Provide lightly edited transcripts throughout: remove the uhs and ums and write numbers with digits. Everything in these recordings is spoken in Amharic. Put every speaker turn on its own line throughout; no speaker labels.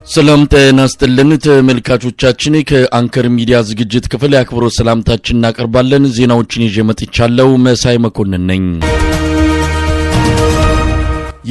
ሰላም ጤና ይስጥልን ተመልካቾቻችን፣ ከአንከር ሚዲያ ዝግጅት ክፍል የአክብሮት ሰላምታችን እናቀርባለን። ዜናዎችን ይዤ መጥቻለሁ። መሳይ መኮንን ነኝ።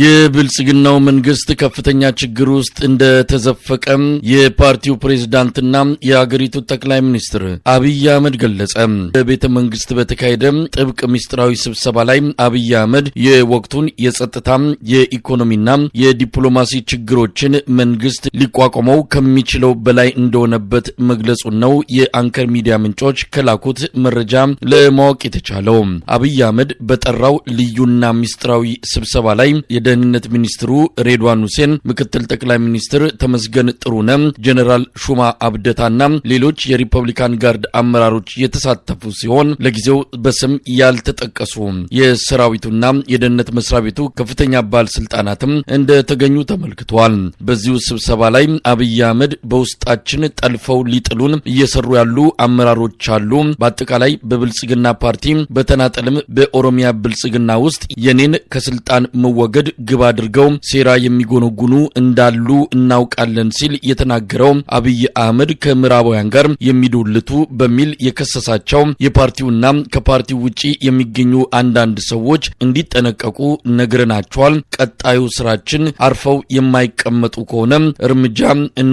የብልጽግናው መንግስት ከፍተኛ ችግር ውስጥ እንደተዘፈቀ የፓርቲው ፕሬዝዳንትና የአገሪቱ ጠቅላይ ሚኒስትር አብይ አህመድ ገለጸ። በቤተ መንግስት በተካሄደ ጥብቅ ምስጢራዊ ስብሰባ ላይ አብይ አህመድ የወቅቱን የጸጥታ፣ የኢኮኖሚና የዲፕሎማሲ ችግሮችን መንግስት ሊቋቋመው ከሚችለው በላይ እንደሆነበት መግለጹን ነው የአንከር ሚዲያ ምንጮች ከላኩት መረጃ ለማወቅ የተቻለው። አብይ አህመድ በጠራው ልዩና ምስጢራዊ ስብሰባ ላይ የደህንነት ሚኒስትሩ ሬድዋን ሁሴን፣ ምክትል ጠቅላይ ሚኒስትር ተመስገን ጥሩነህ፣ ጀኔራል ሹማ አብደታና ሌሎች የሪፐብሊካን ጋርድ አመራሮች የተሳተፉ ሲሆን ለጊዜው በስም ያልተጠቀሱ የሰራዊቱና የደህንነት መስሪያ ቤቱ ከፍተኛ ባለስልጣናትም እንደተገኙ ተመልክቷል። በዚሁ ስብሰባ ላይ አብይ አህመድ በውስጣችን ጠልፈው ሊጥሉን እየሰሩ ያሉ አመራሮች አሉ፣ በአጠቃላይ በብልጽግና ፓርቲ በተናጠልም በኦሮሚያ ብልጽግና ውስጥ የኔን ከስልጣን መወገድ ግብ አድርገው ሴራ የሚጎነጉኑ እንዳሉ እናውቃለን ሲል የተናገረው አብይ አህመድ ከምዕራባውያን ጋር የሚዶልቱ በሚል የከሰሳቸው የፓርቲውና ከፓርቲው ውጪ የሚገኙ አንዳንድ ሰዎች እንዲጠነቀቁ ነግረናቸዋል። ቀጣዩ ስራችን አርፈው የማይቀመጡ ከሆነ እርምጃ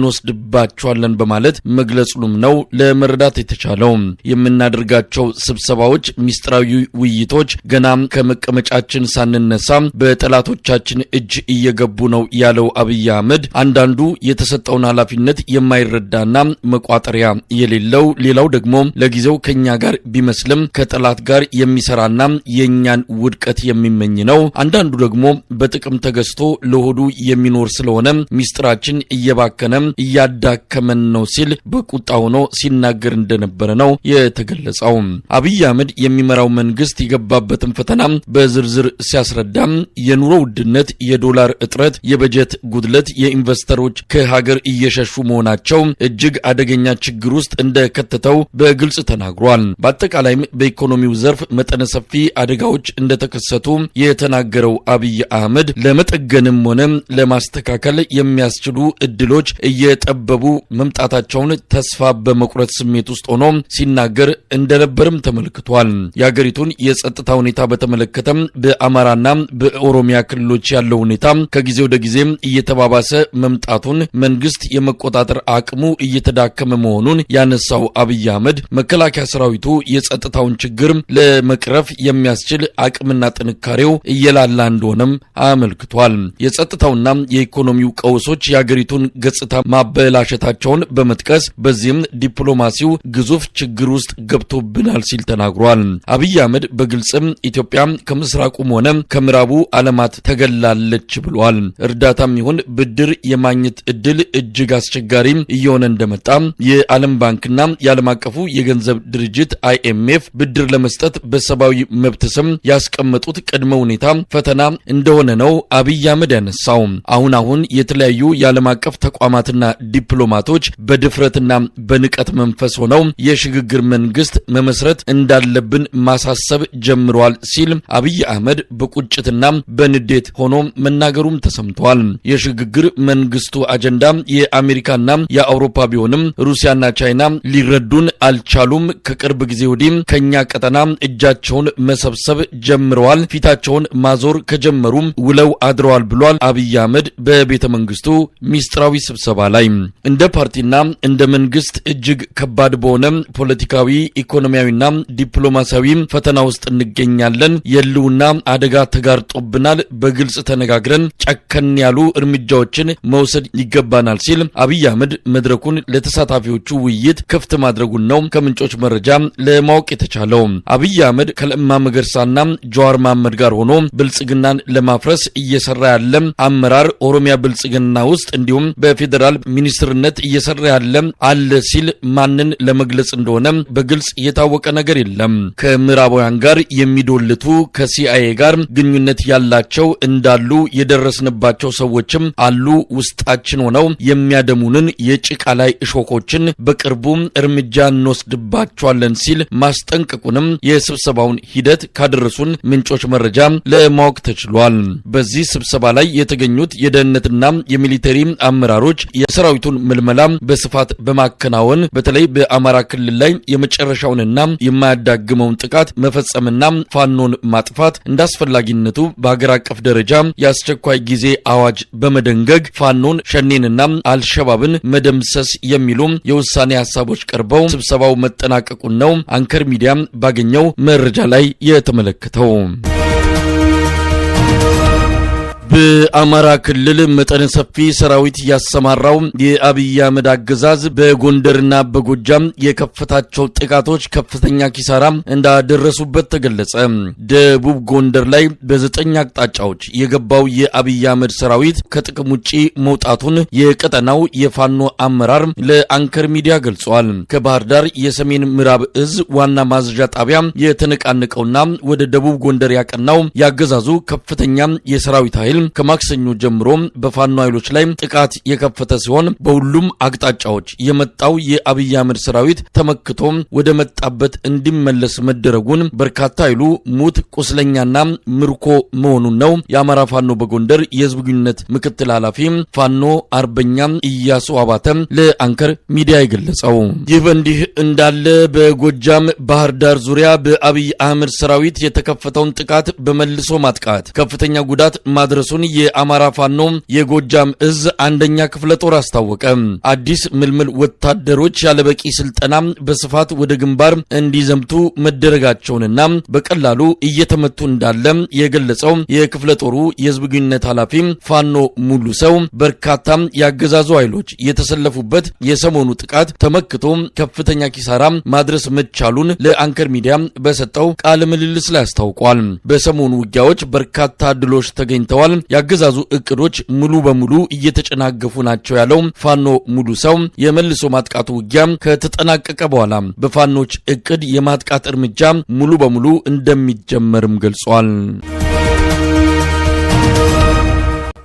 እንወስድባቸዋለን በማለት መግለጹንም ነው ለመረዳት የተቻለው። የምናደርጋቸው ስብሰባዎች፣ ሚስጥራዊ ውይይቶች ገና ከመቀመጫችን ሳንነሳ በጠላቶቻችን እጅ እየገቡ ነው ያለው አብይ አህመድ አንዳንዱ የተሰጠውን ኃላፊነት የማይረዳና መቋጠሪያ የሌለው፣ ሌላው ደግሞ ለጊዜው ከኛ ጋር ቢመስልም ከጠላት ጋር የሚሰራና የኛን ውድቀት የሚመኝ ነው። አንዳንዱ ደግሞ በጥቅም ተገዝቶ ለሆዱ የሚኖር ስለሆነ ሚስጥራችን እየባከነ እያዳከመን ነው ሲል በቁጣ ሆኖ ሲናገር እንደነበረ ነው የተገለጸው። አብይ አህመድ የሚመራው መንግስት የገባበትን ፈተና በዝርዝር ሲያስረዳም የኑሮ ውድነት፣ የዶላር እጥረት፣ የበጀት ጉድለት፣ የኢንቨስተሮች ከሀገር እየሸሹ መሆናቸው እጅግ አደገኛ ችግር ውስጥ እንደከተተው በግልጽ ተናግሯል። በአጠቃላይም በኢኮኖሚው ዘርፍ መጠነ ሰፊ አደጋዎች እንደተከሰቱ የተናገረው አብይ አህመድ ለመጠገንም ሆነ ለማስተካከል የሚያስችሉ እድሎች እየጠበቡ መምጣታቸውን ተስፋ በመቁረጥ ስሜት ውስጥ ሆኖ ሲናገር እንደነበርም ተመልክቷል። የሀገሪቱን የጸጥታ ሁኔታ በተመለከተም በአማራና በኦሮሚያ ክልሎች ያለው ሁኔታ ከጊዜ ወደ ጊዜ እየተባባሰ መምጣቱን፣ መንግስት የመቆጣጠር አቅሙ እየተዳከመ መሆኑን ያነሳው አብይ አህመድ መከላከያ ሰራዊቱ የጸጥታውን ችግር ለመቅረፍ የሚያስችል አቅምና ጥንካሬው እየላላ እንደሆነም አመልክቷል። የጸጥታውና የኢኮኖሚው ቀውሶች የአገሪቱን ገጽታ ማበላሸታቸውን በመጥቀስ በዚህም ዲፕሎማሲው ግዙፍ ችግር ውስጥ ገብቶብናል ሲል ተናግሯል። አብይ አህመድ በግልጽም ኢትዮጵያ ከምስራቁም ሆነ ከምዕራቡ ዓለማት ተገላለች ብሏል። እርዳታም ይሁን ብድር የማግኘት እድል እጅግ አስቸጋሪ እየሆነ እንደመጣ፣ የዓለም ባንክና የዓለም አቀፉ የገንዘብ ድርጅት አይኤምኤፍ ብድር ለመስጠት በሰብአዊ መብት ስም ያስቀመጡት ቅድመ ሁኔታ ፈተና እንደሆነ ነው አብይ አህመድ ያነሳው። አሁን አሁን የተለያዩ የዓለም አቀፍ ተቋማትና ዲፕሎማቶች በድፍረትና በንቀት መንፈስ ሆነው የሽግግር መንግስት መመስረት እንዳለብን ማሳሰብ ጀምረዋል ሲል አብይ አህመድ በቁጭትና በንዴት ሆኖ መናገሩም ተሰምቷል። የሽግግር መንግስቱ አጀንዳ የአሜሪካና የአውሮፓ ቢሆንም ሩሲያና ቻይና ሊረዱን አልቻሉም። ከቅርብ ጊዜ ወዲህ ከኛ ቀጠና እጃቸውን መሰብሰብ ጀምረዋል። ፊታቸውን ማዞር ከጀመሩም ውለው አድረዋል ብሏል አብይ አህመድ በቤተ መንግስቱ ሚስጥራዊ ስብሰባ ላይ። እንደ ፓርቲና እንደ መንግስት እጅግ ከባድ በሆነ ፖለቲካዊ፣ ኢኮኖሚያዊና ዲፕሎማሲያዊ ፈተና ውስጥ እንገኛለን። የህልውና አደጋ ተጋርጦብናል። በግልጽ ተነጋግረን ጨከን ያሉ እርምጃዎችን መውሰድ ይገባናል ሲል አብይ አህመድ መድረኩን ለተሳታፊዎቹ ውይይት ክፍት ማድረጉን ነው ከምንጮች መረጃ ለማወቅ የተቻለው። አብይ አህመድ ከለማ መገርሳና ጀዋር መሐመድ ጋር ሆኖ ብልጽግናን ለማፍረስ እየሰራ ያለ አመራር ኦሮሚያ ብልጽግና ውስጥ እንዲሁም በፌዴራል ሚኒስትርነት እየሰራ ያለ አለ ሲል ማንን ለመግለጽ እንደሆነ በግልጽ የታወቀ ነገር የለም። ከምዕራባውያን ጋር የሚዶልቱ፣ ከሲአይኤ ጋር ግንኙነት ያላቸው እንዳሉ የደረስንባቸው ሰዎችም አሉ። ውስጣችን ሆነው የሚያደሙንን የጭቃ ላይ እሾኮችን በቅርቡ እርምጃ እንወስድባቸዋለን ሲል ማስጠንቀቁንም የስብሰባውን ሂደት ካደረሱን ምንጮች መረጃ ለማወቅ ተችሏል። በዚህ ስብሰባ ላይ የተገኙት የደህንነትና የ military አመራሮች የሰራዊቱን ምልመላ በስፋት በማከናወን በተለይ በአማራ ክልል ላይ የመጨረሻውንና የማያዳግመውን ጥቃት መፈጸምና ፋኖን ማጥፋት እንዳስፈላጊነቱ በሀገር አቀፍ ደረጃ የአስቸኳይ ጊዜ አዋጅ በመደንገግ ፋኖን፣ ሸኔንና አልሸባብን መደምሰስ የሚሉ የውሳኔ ሀሳቦች ቀርበው ስብሰባው መጠናቀቁን ነው አንከር ሚዲያ ባገኘው መረጃ ላይ የተመለከተው። በአማራ ክልል መጠነ ሰፊ ሰራዊት ያሰማራው የአብይ አህመድ አገዛዝ በጎንደርና በጎጃም የከፈታቸው ጥቃቶች ከፍተኛ ኪሳራ እንዳደረሱበት ተገለጸ። ደቡብ ጎንደር ላይ በ9 አቅጣጫዎች የገባው የአብይ አህመድ ሰራዊት ከጥቅም ውጪ መውጣቱን የቀጠናው የፋኖ አመራር ለአንከር ሚዲያ ገልጿል። ከባህር ዳር የሰሜን ምዕራብ እዝ ዋና ማዘዣ ጣቢያ የተነቃነቀውና ወደ ደቡብ ጎንደር ያቀናው ያገዛዙ ከፍተኛ የሰራዊት ኃይል ከማክሰኞ ጀምሮ በፋኖ ኃይሎች ላይ ጥቃት የከፈተ ሲሆን በሁሉም አቅጣጫዎች የመጣው የአብይ አህመድ ሰራዊት ተመክቶ ወደ መጣበት እንዲመለስ መደረጉን በርካታ ኃይሉ ሙት፣ ቁስለኛና ምርኮ መሆኑን ነው የአማራ ፋኖ በጎንደር የህዝብ ግንኙነት ምክትል ኃላፊ ፋኖ አርበኛ ኢያሱ አባተ ለአንከር ሚዲያ የገለጸው። ይህ በእንዲህ እንዳለ በጎጃም ባህር ዳር ዙሪያ በአብይ አህመድ ሰራዊት የተከፈተውን ጥቃት በመልሶ ማጥቃት ከፍተኛ ጉዳት ማድረሱን የአማራ ፋኖ የጎጃም እዝ አንደኛ ክፍለ ጦር አስታወቀ። አዲስ ምልምል ወታደሮች ያለበቂ ስልጠና በስፋት ወደ ግንባር እንዲዘምቱ መደረጋቸውንና በቀላሉ እየተመቱ እንዳለ የገለጸው የክፍለ ጦሩ የህዝብ ግንኙነት ኃላፊ ፋኖ ሙሉ ሰው በርካታ ያገዛዙ ኃይሎች የተሰለፉበት የሰሞኑ ጥቃት ተመክቶ ከፍተኛ ኪሳራ ማድረስ መቻሉን ለአንከር ሚዲያ በሰጠው ቃለ ምልልስ ላይ አስታውቋል። በሰሞኑ ውጊያዎች በርካታ ድሎች ተገኝተዋል። ያገዛዙ እቅዶች ሙሉ በሙሉ እየተጨናገፉ ናቸው ያለው ፋኖ ሙሉ ሰው የመልሶ ማጥቃቱ ውጊያ ከተጠናቀቀ በኋላ በፋኖች እቅድ የማጥቃት እርምጃ ሙሉ በሙሉ እንደሚጀመርም ገልጿል።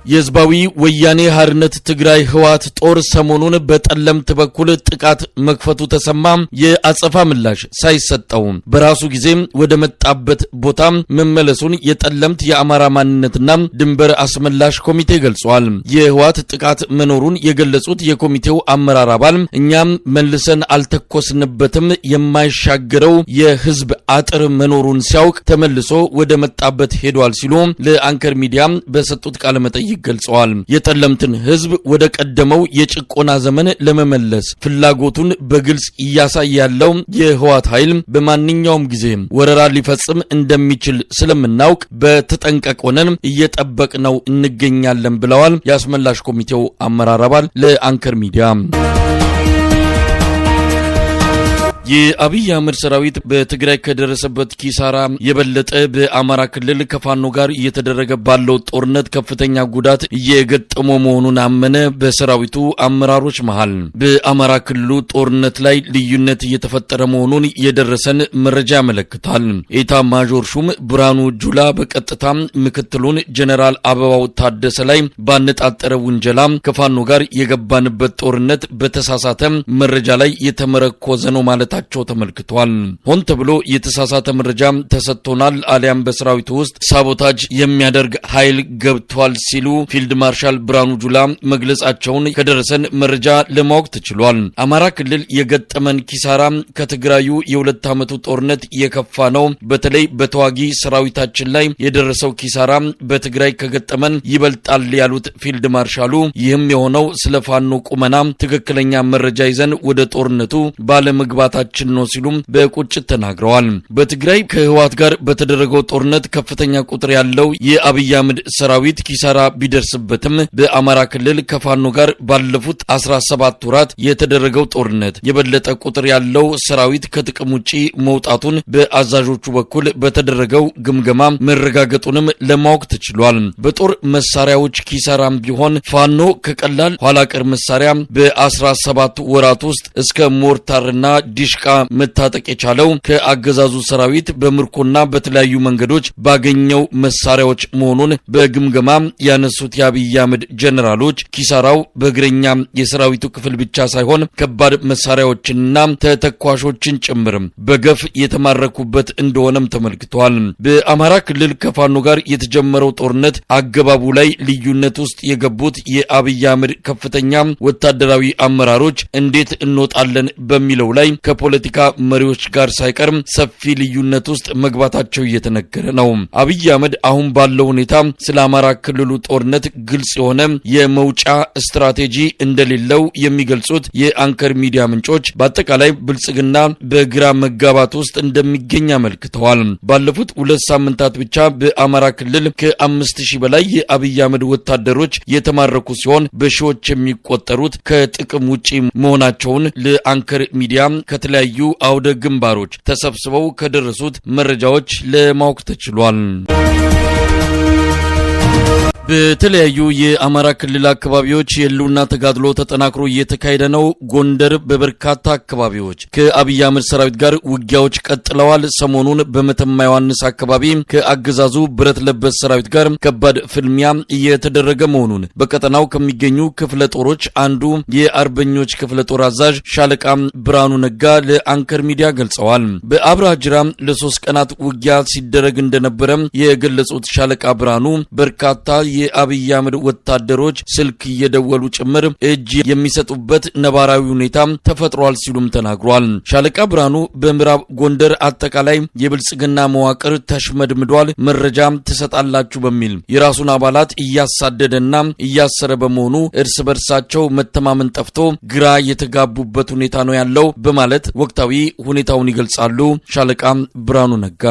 የህዝባዊ ወያኔ ሓርነት ትግራይ ህወሓት ጦር ሰሞኑን በጠለምት በኩል ጥቃት መክፈቱ ተሰማ። የአጸፋ ምላሽ ሳይሰጠው በራሱ ጊዜ ወደ መጣበት ቦታ መመለሱን የጠለምት የአማራ ማንነትና ድንበር አስመላሽ ኮሚቴ ገልጿል። የህወሓት ጥቃት መኖሩን የገለጹት የኮሚቴው አመራር አባል እኛም መልሰን አልተኮስንበትም፣ የማይሻገረው የህዝብ አጥር መኖሩን ሲያውቅ ተመልሶ ወደ መጣበት ሄዷል ሲሉ ለአንከር ሚዲያ በሰጡት ቃለ መጠይቅ ገልጸዋል። የጠለምትን ህዝብ ወደ ቀደመው የጭቆና ዘመን ለመመለስ ፍላጎቱን በግልጽ እያሳየ ያለው የህወሓት ኃይል በማንኛውም ጊዜ ወረራ ሊፈጽም እንደሚችል ስለምናውቅ በተጠንቀቅ ሆነን እየጠበቅነው እንገኛለን ብለዋል። የአስመላሽ ኮሚቴው አመራር አባል ለአንከር ሚዲያ። የአብይ አህመድ ሰራዊት በትግራይ ከደረሰበት ኪሳራ የበለጠ በአማራ ክልል ከፋኖ ጋር እየተደረገ ባለው ጦርነት ከፍተኛ ጉዳት እየገጠመው መሆኑን አመነ። በሰራዊቱ አመራሮች መሃል በአማራ ክልሉ ጦርነት ላይ ልዩነት እየተፈጠረ መሆኑን የደረሰን መረጃ ያመለክታል። ኤታ ማዦር ሹም ብርሃኑ ጁላ በቀጥታ ምክትሉን ጀነራል አበባው ታደሰ ላይ ባነጣጠረ ውንጀላ ከፋኖ ጋር የገባንበት ጦርነት በተሳሳተ መረጃ ላይ የተመረኮዘ ነው ማለት ታቸው ተመልክቷል። ሆን ተብሎ የተሳሳተ መረጃ ተሰጥቶናል፣ አሊያም በሰራዊቱ ውስጥ sabotage የሚያደርግ ኃይል ገብቷል ሲሉ ፊልድ ማርሻል ብርሃኑ ጁላ መግለጻቸውን ከደረሰን መረጃ ለማወቅ ተችሏል። አማራ ክልል የገጠመን ኪሳራ ከትግራዩ የሁለት ዓመቱ ጦርነት የከፋ ነው። በተለይ በተዋጊ ሰራዊታችን ላይ የደረሰው ኪሳራ በትግራይ ከገጠመን ይበልጣል ያሉት ፊልድ ማርሻሉ ይህም የሆነው ስለ ፋኖ ቁመና ትክክለኛ መረጃ ይዘን ወደ ጦርነቱ ባለመግባታችን ነው ሲሉም በቁጭት ተናግረዋል። በትግራይ ከህወሓት ጋር በተደረገው ጦርነት ከፍተኛ ቁጥር ያለው የአብይ አህመድ ሰራዊት ኪሳራ ቢደርስበትም በአማራ ክልል ከፋኖ ጋር ባለፉት 17 ወራት የተደረገው ጦርነት የበለጠ ቁጥር ያለው ሰራዊት ከጥቅም ውጪ መውጣቱን በአዛዦቹ በኩል በተደረገው ግምገማ መረጋገጡንም ለማወቅ ተችሏል። በጦር መሳሪያዎች ኪሳራም ቢሆን ፋኖ ከቀላል ኋላቀር መሳሪያ በ17 ወራት ውስጥ እስከ ሞርታርና ዲሽቃ ድሽቃ መታጠቅ የቻለው ከአገዛዙ ሰራዊት በምርኮና በተለያዩ መንገዶች ባገኘው መሳሪያዎች መሆኑን በግምገማ ያነሱት የአብይ አህመድ ጀነራሎች ኪሳራው በእግረኛ የሰራዊቱ ክፍል ብቻ ሳይሆን ከባድ መሳሪያዎችንና ተተኳሾችን ጭምር በገፍ የተማረኩበት እንደሆነም ተመልክቷል። በአማራ ክልል ከፋኖ ጋር የተጀመረው ጦርነት አገባቡ ላይ ልዩነት ውስጥ የገቡት የአብይ አህመድ ከፍተኛ ወታደራዊ አመራሮች እንዴት እንወጣለን በሚለው ላይ ከፖለቲካ መሪዎች ጋር ሳይቀርም ሰፊ ልዩነት ውስጥ መግባታቸው እየተነገረ ነው። አብይ አህመድ አሁን ባለው ሁኔታ ስለ አማራ ክልሉ ጦርነት ግልጽ የሆነ የመውጫ ስትራቴጂ እንደሌለው የሚገልጹት የአንከር ሚዲያ ምንጮች በአጠቃላይ ብልጽግና በግራ መጋባት ውስጥ እንደሚገኝ አመልክተዋል። ባለፉት 2 ሳምንታት ብቻ በአማራ ክልል ከ5,000 በላይ የአብይ አህመድ ወታደሮች የተማረኩ ሲሆን በሺዎች የሚቆጠሩት ከጥቅም ውጪ መሆናቸውን ለአንከር ሚዲያ ከተለያዩ አውደ ግንባሮች ተሰብስበው ከደረሱት መረጃዎች ለማወቅ ተችሏል። በተለያዩ የአማራ ክልል አካባቢዎች የህልውና ተጋድሎ ተጠናክሮ እየተካሄደ ነው። ጎንደር በበርካታ አካባቢዎች ከአብይ አህመድ ሰራዊት ጋር ውጊያዎች ቀጥለዋል። ሰሞኑን በመተማ ዮሐንስ አካባቢ ከአገዛዙ ብረት ለበስ ሰራዊት ጋር ከባድ ፍልሚያ እየተደረገ መሆኑን በቀጠናው ከሚገኙ ክፍለ ጦሮች አንዱ የአርበኞች ክፍለ ጦር አዛዥ ሻለቃ ብርሃኑ ነጋ ለአንከር ሚዲያ ገልጸዋል። በአብርሃ ጅራ ለ3 ቀናት ውጊያ ሲደረግ እንደነበረ የገለጹት ሻለቃ ብርሃኑ በርካታ የአብይ አህመድ ወታደሮች ስልክ እየደወሉ ጭምር እጅ የሚሰጡበት ነባራዊ ሁኔታ ተፈጥሯል ሲሉም ተናግሯል። ሻለቃ ብርሃኑ በምዕራብ ጎንደር አጠቃላይ የብልጽግና መዋቅር ተሽመድምዷል፣ መረጃ ትሰጣላችሁ በሚል የራሱን አባላት እያሳደደና እያሰረ በመሆኑ እርስ በርሳቸው መተማመን ጠፍቶ ግራ የተጋቡበት ሁኔታ ነው ያለው በማለት ወቅታዊ ሁኔታውን ይገልጻሉ። ሻለቃ ብርሃኑ ነጋ።